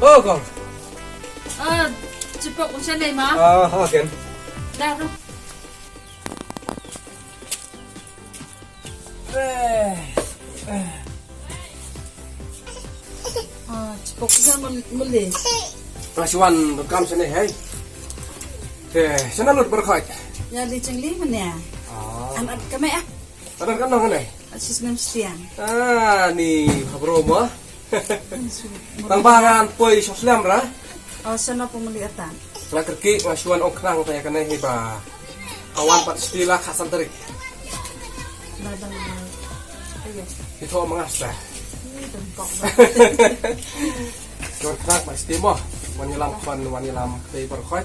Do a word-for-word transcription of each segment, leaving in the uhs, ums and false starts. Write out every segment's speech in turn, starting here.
Oh, kong. Ah, jipok usan dai ma. Ah, ha, ken. Dah tu. Eh, eh. Ah, jipok usan mul-, muli. Nga shu wan kam sini, hei. Te, sana lut berkhot. Ya, di chengli mana? Ah. Anak kami ah. Anak kan nong ne? Asis nem stiang. Ah, ni habro mo. Tang ba ngan poi shok slam ra. Oh, sana pemeli atan. Nga kerki nga shu wan ong khnang te kane hi ba. Awan pat stila khatsan tarik. Dah dah. Ayo. Ito mangas ta. Ini tengkok. Shu wan khnang pat sti mo. Wan ïalam khon, wan ïalam te berkhot.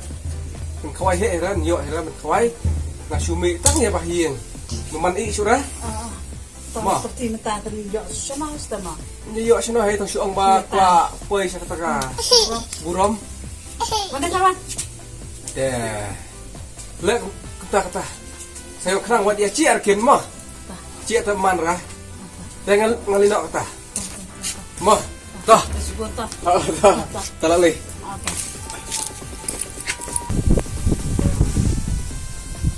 Pynkhawai he ran, ïoh he ran pynkhawai. Nga shu mih tang ïa ba hieng. Meman i shu ra. Ah. Ma. Seperti mata tadi ïoh sama sama. Ni ïoh sino hai tang shu ong ba kwa poi sa kata ka. Burom. Mana kawan? Te. Le kata kata. Saya khnang wat ïa ciar kin ma. Ciar ta man ra. Te ngal ngalino kata. Ma. Toh. Sebentar. Oh, toh. Toh. Toh lali. Apa?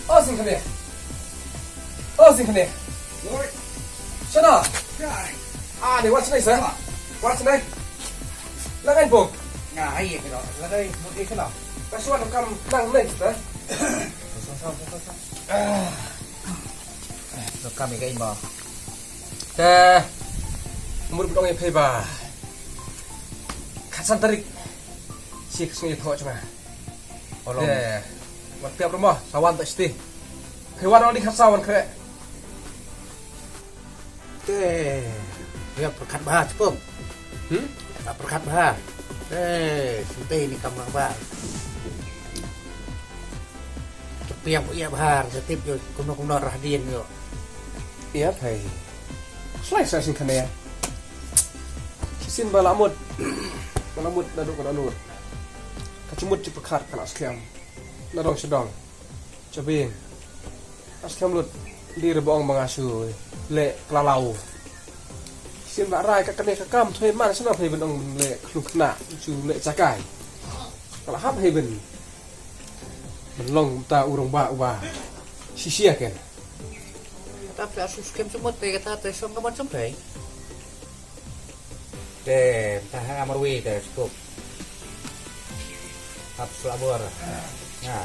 Oh, sing kene. Oh, sing kene. Shana. Ah, ni what's next, eh? What's next? Lagai bong. Nga ai ke lo. Lagai bong ke lo. Ka shuwa kam nang next, eh? Ah. Lo kam ka imba. Te mur bidong ïa phi ba. Khatsan tarik. Sik sngi thoh chunga. Olong. Te. Wat piap rumah, sawan tak siti. Phi wan oli khatsan wan kre. Te. Piap perkat bahar chupung. Hmm? Tak perkat bahar. Eh, siti ni kam bahar. Te piap ïa bahar, setip yo, kumno kumno rah dien yo. Ïa, phai. Slai sa sing khane ïa. Shisien ba la mut. Ba la mut na duk na lut. Ka jumut jipyrkhat ka la skhem. Na dong sha dong. Sha bieng. Ka skhem lut. Di re bong ba nga shu leh klalaw. Shisien ba rai ka kane ka kam thoi man sha na phai ben ong leh khluk na. Shu leh chakai. Ka la hap hai ben. Ban long ta u rangbah uba shisha ken. Tap sa su skem sumut te kata te song ka ban sum te. Te ta ha marwi te skup. Ap sula bor. Ya.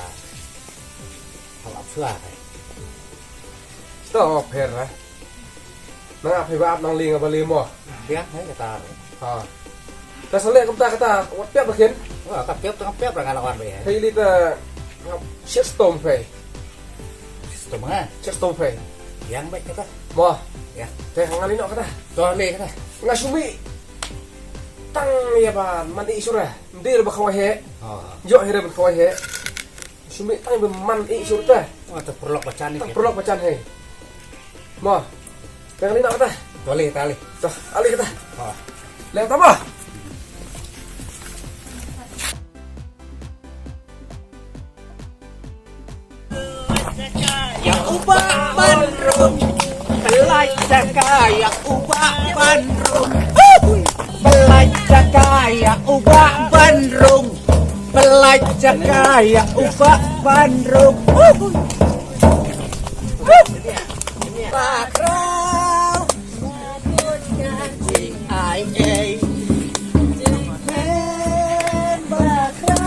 Ap ap sula te. Stop her lah. Nang ap hi ba ap nang li nga ba li mo. Biang hai kata. Ha. Ta sa leh kumta kata, wat piap ba khin. Wa, ta piap ta piap ra nga la wan ba ya. Hei li ta, shit storm phai. Shit storm ha. Shit storm phai. Yang baik kata. Mo. Ya. Te nga li no kata. To le kata. Nga shu mih. Tang ïa ba man i sura. Ndir ba khawai he. Ha. Jok he re ba khawai he. Shu mih tang ba man i sura ta. Wa, ta perlok bachan ni. Ta perlok bachan he. Mo. Tang li no kata. To le, ta le. Ta, ali kata. Ha. Leng ta mo. Ïa u Bah Banrung. Pynlait jaka ïa u Bah Banrung. Pynlait jaka ïa u Bah Banrung. Pynlait jaka ïa u Bah Banrung. Bah Krau. Ai ei. Bah Krau.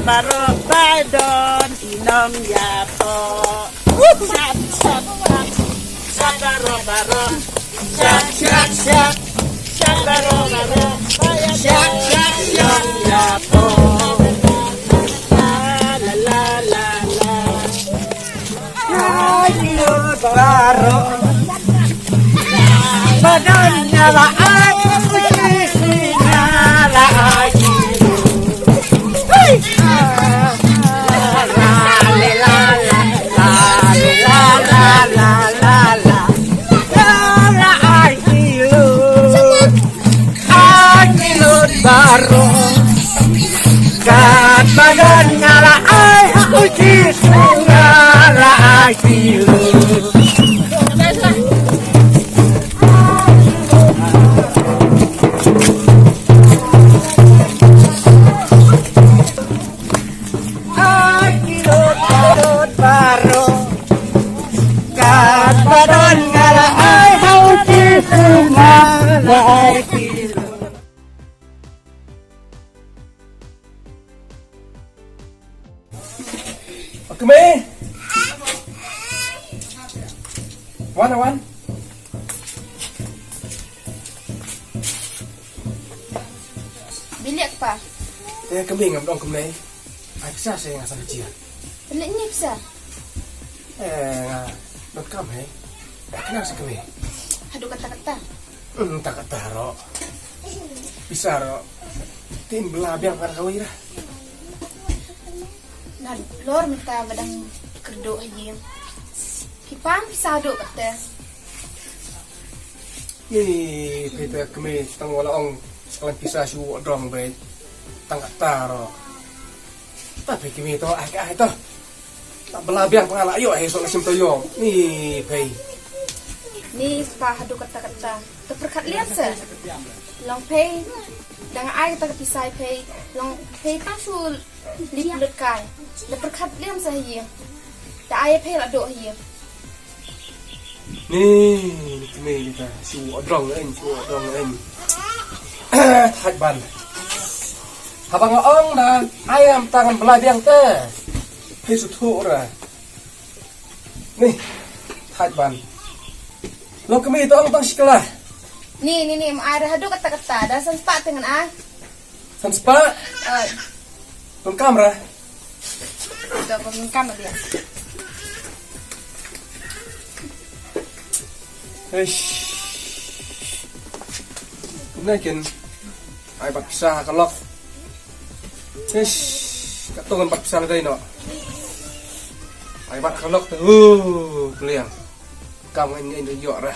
Baroh ba don i nongïapoh. Shat, shat, shat. Shat baroh baroh. Shat, shat, shat. Shat baroh baroh. Shat, shat, shat. Ïapoh. La, la, la, la, la. Ai ki lut baroh. Ba don nga la ai, nga la ai ki lut. Hey! La, la, la, la, la, la, la. Nga la ai ki lut. Ai ki lut baroh. Katba don nga la ai ha u Jisu, nga la ai ki lut. Ai ki lut baroh. Katba don nga la ai ha u Jisu, nga la ai ki lut. Kmie. Wan, wan. Bilik pa. Eh, kmie, ngam dong kumne. Ai pisa sa nga sa ka jia. Bilik ni pisa. Eh, nga donkam he. Dah kenal sa kmie. Haduh katta katta. Hmm, katta katta ro. Pisa ro. Tin bla biang para kawai dah. Nalor mynta ba dang kyrduh ha ïing. Ki pan pisa haduh katta. Ni phi te kmie tang wala ong sa ka liang pisa shu dong beit. Tang katta ro. Ta phi kmie to ai ka ai to. Ta bla biang pyngan la ïoh he so la shim to ïoh. Ni phi. Ni pa haduh katta katta. Te pyrkhat liam sa. Long phi. Dang ai kata ka pisa phi. Long phi tang shu lip lut kai. Te pyrkhat liam sa hi. Te ai phi la doh hi. Ni, ni kmie ni ta shu adrong en, shu adrong en. Thait ban. Haba nga ong da, ai am tang bla biang te. Phi shu thuh ra. Ni, thait ban. Long kmie to ong tang shikla. Ni, ni, ni, em ai ra haduh katta katta, da san spah te ngan ai. San spah? Oi. Tang kamra. Da pun kam dia. Eish. Kumne kin ai bat pisa ha ka lok. Eish. Katto ngan bat pisa lada ino. Ai bat ha ka lok te. Uh, pliang. Kam ngan ngan ïoh ra.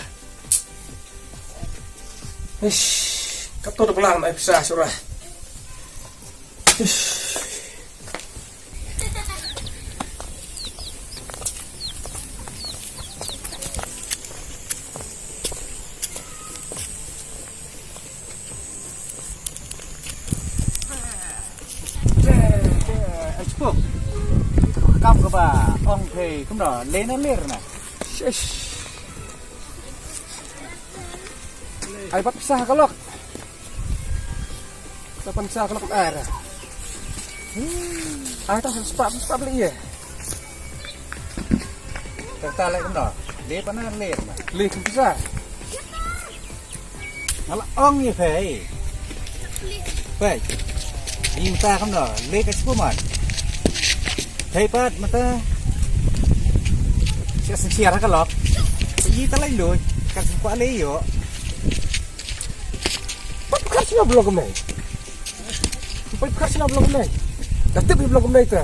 Eish. Katto da blang ai pisa sura. Ai chipok. Kam kaba ong thei kumno lena ler na. Shish. Ai bat pisa ha ka lok. Sa pan sa ka lok ai ra. Ai ta spah spah beli ye. Kata le kumno. Le pana le na. Le kum pisa. Ala ong ye phai. Phai. Ni mata kumno. Le ka spumat. Phai pat mata. Sia sia ka lok. Yi ta lai lui. Ka spuat le yo. Pat khar sina blok kumne. Pat khar sina blok kumne. Da tip hi blok kumne ta.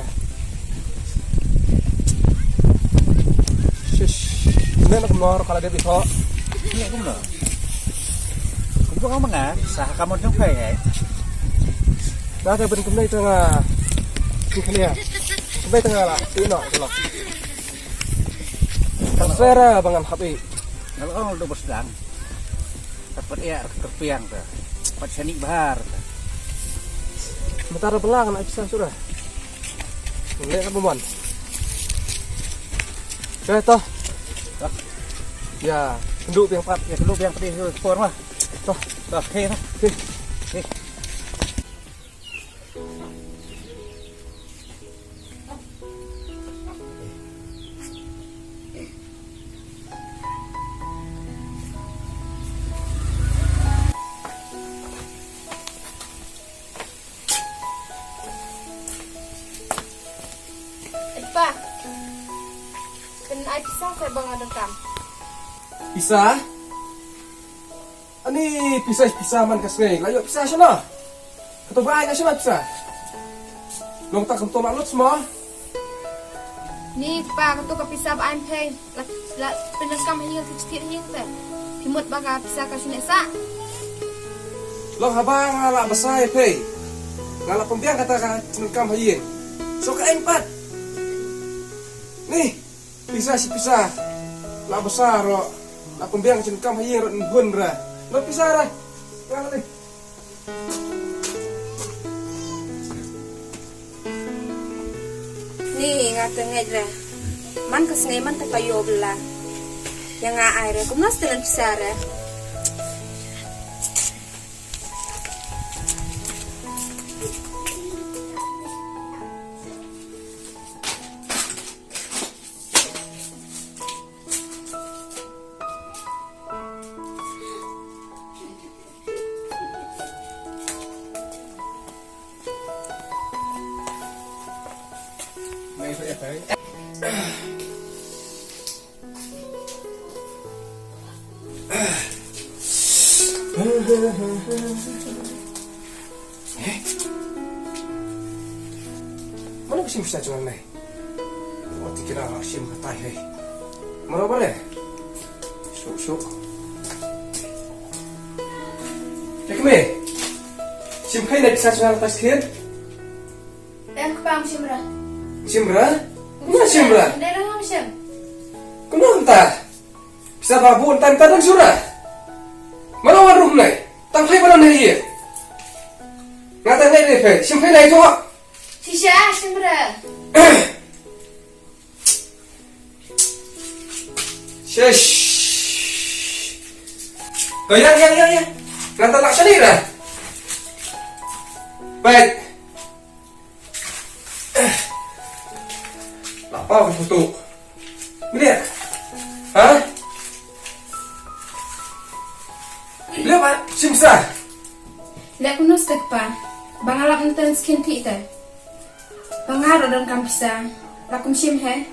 Shish. Ne nak mor kala dia bitho. Ni kumno. Kumno ka manga sa ka mon jong phai hai. Da ta ben kumne ta nga. Kumne. Kumne ta nga la. Ino blok. Ka sera bangan habi. Ngal ong do bos dang. Ka pat ïa ka kyrpiang ka. Pat shani bhar ka. Mynta ra blang na pisa sura. Leh ka bumon. Ka to. Ïa, kynduh biang pat. Ïa, kynduh biang pat ïa por ma. To. To, okay, to. Okay. Okay. Pa, pynai pisa sa ba nga donkam. Pisa? Ani pisa, pisa man ka sngi. La ïoh pisa shano? Kato ba ai ka shano pisa? Nangta kumto la lut sma? Ni pa, kato ka pisa ba ai phi. La, la pyndonkam ha ïing, ka thied ha ïing te. Phi mut ba ka pisa ka shane sa. Long haba nga la basa ïa phi, nga la pynbiang kata ka jingdonkam ha ïing. So ka aiñ pat. Ni pisa shi pisa. La basa ruh, la pynbiang ka jingdonkam ha ïing ruh, hun ra. Long pisa ra. Nga la ni. Ni nga te ngeit re. Man ka sngi man te ka ïoh bla. Ïa nga ai re, kumno sdang pisa re. Mano ka shim pisa jong nai? Wat ki la shim ka tai hei. Mano ba le? Shuk, shuk. Ek me. Shim kai na pisa jong nai ta skin. Em kpa, shim ra. Shim ra? Kumno shim ra? Dei ra ngam shim. Kumno ta? Pisa ba bu tan tan sura. Mano wan rum nai. Tang phai ba nai ye. Nga tang nai dei phai. Shim phai nai to. Shisha, shim ra. Shish. Ko yang, yang, yang, yang. Nga tang lak shani ra. Baik. Lapa ka photo. Melihat. Ha? Melihat, Pak? Shim pisa. Leh kumno stek pa. Ba nga lap nten skin ti te. Ba nga ruh donkam pisa. La kum shim he.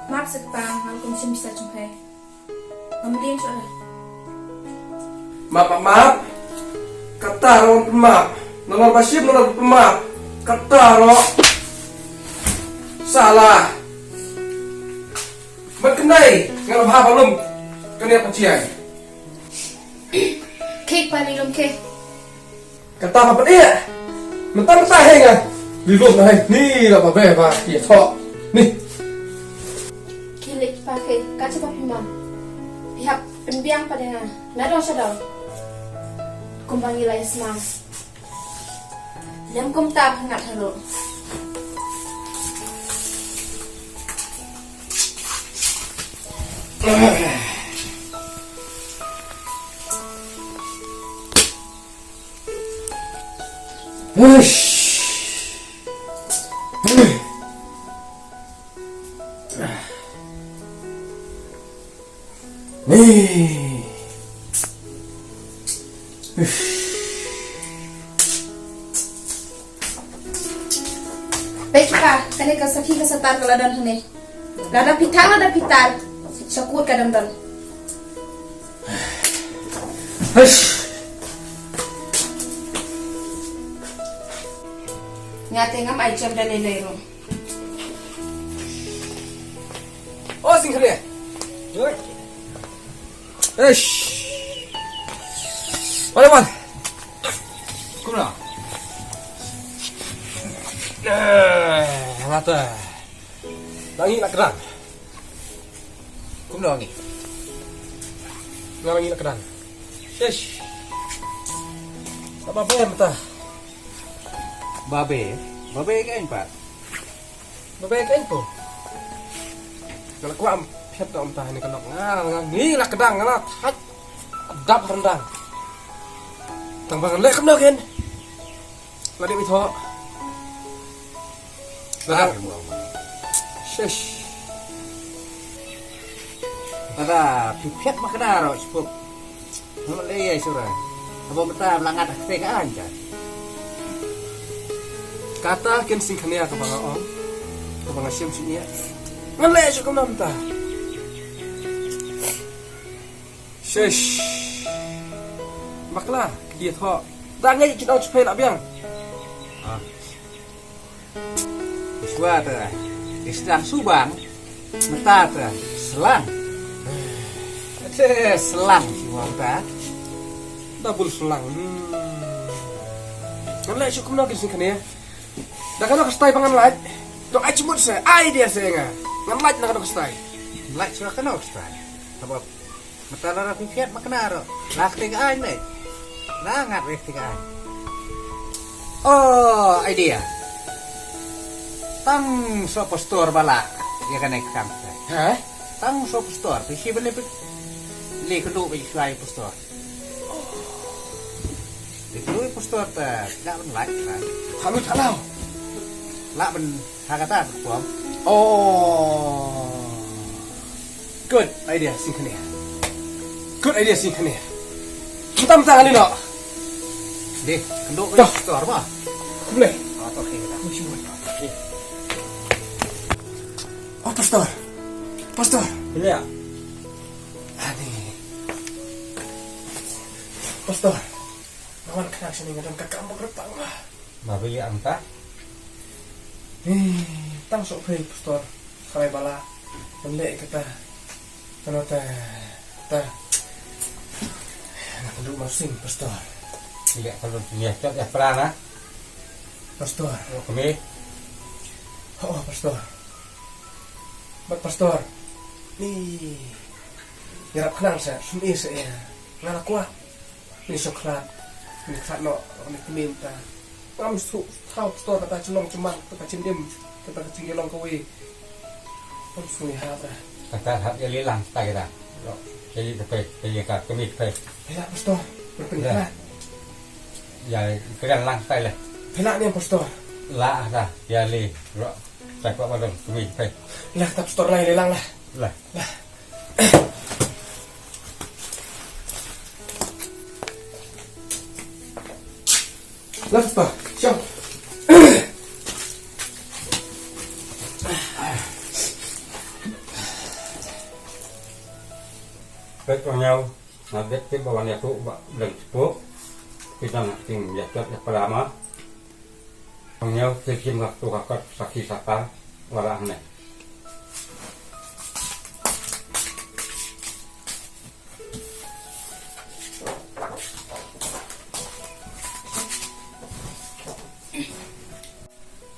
Map stek pa, nga kum shim pisa chung he. Ngam lien shuh re. Map, map, map. Kata ruh pynmap. Nalor ba shim, nalor pynmap. Kata ruh. Salah. Mat kynai. Nga la bha ba lum. Kane pa chiai. Khie pa, ni lum khie. Kata ba pynïa. Mynta mynta hei nga. Li lum na hei. Ni la ba be ba ïa tho. Ni. Ki leh pa khie. Ka cha ba phi mam. Phi hap pynbiang pat ïa nga. Na dong sha dong. Kumba ngi la ïa sma. Lem kumta phi ngat haru. Hush. Ni. Peit ka, kane ka sakhi ka satar ka la don hangne. Lada phi thang, lada phi tar, sha kut ka dang don. Hush. Nga te ngam ai jem da lei lei ruh. O Singkhria. Oi. Eish. Wan, wan. Kumno? Eh, mata. Ngi la kdang. Kumno ngi? Nga ngi la kdang. Eish. Apa apa mata? Babe, babe ka aiñ pat. Babe ka aiñ pat. Nga la kwah phet da um ta ne ka nok nga, nga ngi la kdang nga la thait dap rendang. Tang ba nga leh kumno ken. La dei mi tho. La dei. Shish. Tada, phi phet ma kdar ro spup. Hum le ye sura. Abo mata la ngat te ka anja. Kata ken Singkhria ka ba nga ong. Ba nga shem shuh ïa. Ngan leh shuh kumno mynta. Shish. Bakla, ki thoh. Da ngai ki nong chupe la biang. Ah. Shuwa ta. Ki sdang subang. Mynta ta. Slang. Te slang shuwa ta. Double slang. Hmm. Ngan leh shuh kumno ki sing kane. Da kano ka style ba ngan lait. To ai jmut se, idea se nga. Ngan lait na kano ka style. Lait shuwa kano ka style. Sabab mynta la ra phi phiat ma kane ruh. La kti ka aiñ leh. La ngat wei kti ka aiñ. Oh, idea. Tang soh pastor ba lah ïa kane ka kam. Ha? Tang soh pastor, phi shi ban leh phi. Leh ka duh ba ïa shuwa ïa pastor. Te khlem pastor te lah ban lait, kan? Khlem, khlem. Lah ban ha kata perform. Oh. Good idea sing kane. Good idea sing kane. Mynta mynta ngan leh noh. Deh, kynduh. Dah. Pastor ba. Boleh. Oh, to, okay, dah. Oh, pastor. Pastor. Boleh ya? Ani. Pastor. Nga wan khnang shane nga don ka kam ba kyrpang ba. Ba ba ïa anta. Eh, tang soh phi pastor. Khlei ba lah. Ngan leh kata. Kano ta ta. Nga kynduh marsing pastor. Ïa kano ïa chat ïa prana. Pastor. Ïa kami. Oh, pastor. Bad pastor. Ni. Ïarap khnang sa, sum i sa ïa. Nga la kwah. Ni shu khlad. Ni khlad noh, ni kmie ta. Ngam shu thaw pastor kata ka jinglong jingman, kata ka jingim, kata ka jingïalong kawei. Ngam shu ïa hap ta. Kata hap ïa leh lang ta kita. Ïa leh ta pei, pei ïa ka kmie pei. Pei la pastor, berpin khlad. Ïa kren lang ta leh. Pei la ni pastor. La ta, ïa leh. Sa kwah ba dang kmie pei. Lah ta pastor lai leh lang lah. Lah. Lah. Lah, pa. Siap. Peit, ong ïa u, nga dep tip ba wan ïathuh ba dang sipuk. Phi dang acting ïa jot ïa pala ma. Ong ïa u, phi kim ka tu ka kot sakhi saka. Wala hangne.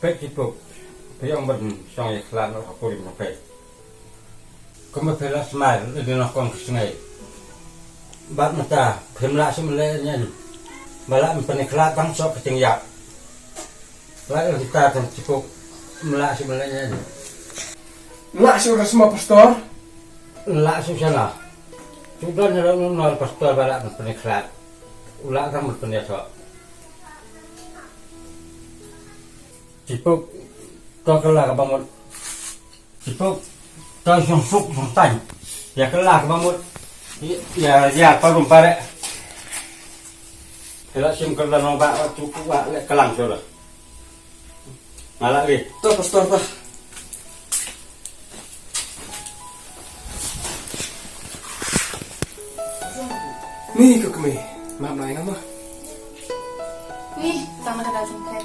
Peit sipuk, phi ong ban shong ïa khlad noh ka kurim ka peit. Kumba phi la smile ïa ki nyngkong ki sngi. Bad mynta phim lah shuh ban leh ïa ngi. Ba lah ban pynkhlad tang soh ka jingïap. Lah ïa kita tang sipuk, mynta lah shuh ban leh ïa ngi. Lah shuh ka sma pastor. Lah shuh shana. Shu don ïa la u nongpynïaid pastor ba lah ban pynkhlad. U lah tang ban pynïathoh. Sipuk, to kylla kaba mut. Sipuk, to shong suk shong taiñ. Ïa kylla kaba mut. Ïa, ïa, parum pare. Kylla shim kylla nong ba, tu ku ba, leh kyllang shuh. Nga lah leh. To pastor ta. Ni ka kmie, map nai nga ma. Ni, tang na ka da jong kai.